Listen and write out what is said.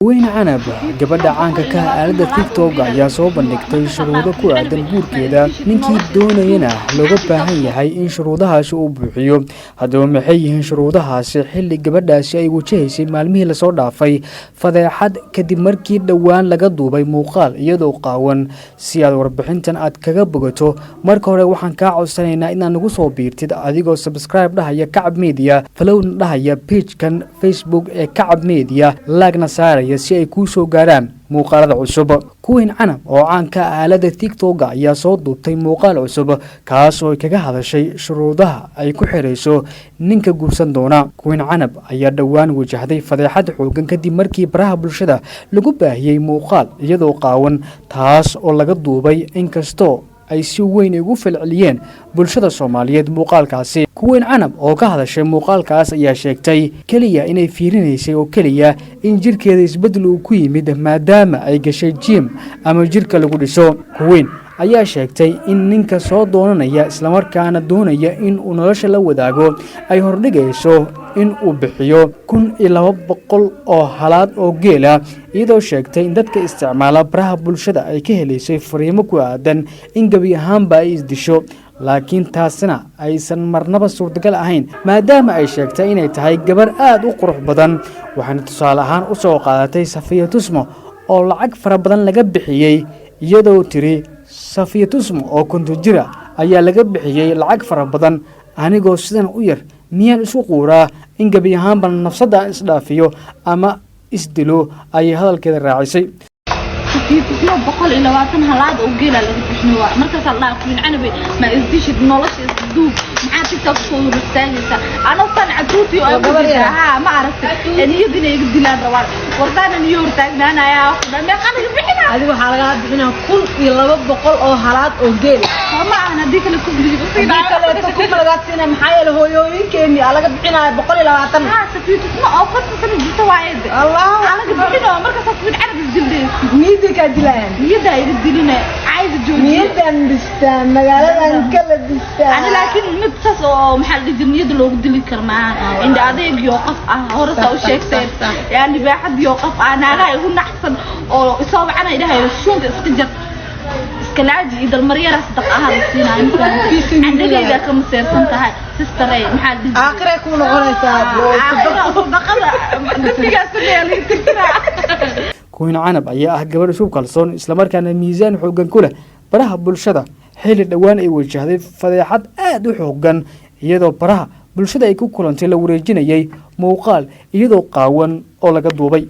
Queen Canab, gabadha caanka ka ah aaladda TikTok, ayaa soo bandhigtay shuruudo ku aadan guurkeeda. Ninkii doonayana looga baahan yahay in shuruudahaasi uu buuxiyo. Haddaba, maxay yihiin shuruudahaasi, xilli gabadhaasi ay wajahaysay maalmihii lasoo dhaafay fadeexad kadib markii dhowaan laga duubay muuqaal iyadoo qaawan? Si aad warbixintan aad kaga bogato, marka hore waxaan kaa codsanaynaa inaad nagu soo biirtid adigoo subscribe dhahaya Kacab Media, follow-na dhahaya page-kan Facebook ee Kacab Media, like-na saaraya si ay kuu soo gaaraan muuqaalada cusub. Queen Canab oo caanka ah aalada TikToka ayaa soo duubtay muuqaal cusub, kaas oo ay kaga hadashay shuruudaha ay ku xirayso ninka guursan doona. Queen Canab ayaa dhowaan wajahday fadeexad xoogan kadib markii baraha bulshada lagu baahiyey muuqaal iyadoo qaawan, taas oo laga duubay, inkastoo ay si weyn ugu falceliyeen bulshada Soomaaliyeed muuqaalkaasi. Queen Canab oo ka hadashay muuqaalkaas ayaa sheegtay keliya inay fiirinaysay oo keliya in jirkeeda isbeddel uu ku yimid, maadaama ay gashay gym ama jirka lagu dhiso. Queen ayaa sheegtay in ninka soo doonanaya, islamarkaana doonaya in uu nolosha la wadaago, ay hordhigayso in uu bixiyo 1200 oo halaad oo geela, iyadoo sheegtay in dadka isticmaala baraha bulshada ay ka helaysay fariimo ku aadan in gebi ahaanba ay isdisho, laakiin taasina aysan marnaba suurtagal ahayn, maadaama ay sheegtay inay tahay gabar aada u qurux badan. Waxaana tusaale ahaan u soo qaadatay Safiya Tusmo oo lacag fara badan laga bixiyey, iyadoo tiri: "Safiya Tusmo oo 50 jira ayaa laga bixiyey lacag fara badan. Anigoo sidan u yar, miyaan isku quuraa in gebi ahaanba nafsadda aan isdhaafiyo ama isdilo?" ayay hadalkeeda raacisay. Safiitusmo 120 halaad oo geela laga bixin waa markaasaa la dhahaa, "Queen Canabe, ma isdishid? Nolosha isduub. Maxaa TikTok soo hor istaagaysaa?" Anoo san catuuti oo gabar yar. Haa, ma aragtay, niyad inay iga dilaan rabaan. Wardaana niyo hortaagnaanaya, wax dhan meeqa laga bixinaa? Adiga waxaa lagaa bixinaa 1200 oo halaad oo geel. Ma ahan, haddii kale kufliga. Haddii kaleeto kuma lagaa siinaya. Maxaa yeele, hooyooyinkeeni aa laga bixinaya 120. Haa, Safiitusmo oo 50 sano jirta waaye. Allah. Aa laga bixinoo markaasaa Queen Canab isdildaysa. Niyadday kaa dilayaan. Niyaddaa iga diline, cayda joojiye. Niyadan dhistaa, magaaladan kala dhistaa. Ani laakiin mid saas oo, maxaa la dhihi jiray, niyada loogu dili karo maaha. Indha adeegiyo qof ah hore saa u sheegteen, yaa libaaxadiyo qof ah, naagaha igu naxsan oo isoo wacana idhahayo, "Shuunka iska jar, iskalaaji iyo dalmaryara sadaq ahaa la siinaayo." Candhagayda ka maseersan tahay, sisterey, maxaa la dhihi jiray? Aakhirey kuu noqonaysaa. Sadaqada dembigaas sameeyaa laga tirtiraa. Queen Canab ayaa ah gabadh isku kalsoon, islamarkaana miisaan xooggan ku leh baraha bulshada, xilli dhowaan ay wajahday fadeexad aada u xooggan, iyadoo baraha bulshada ay ku kulantay la wareejinayay muuqaal iyadoo qaawan oo laga duubay.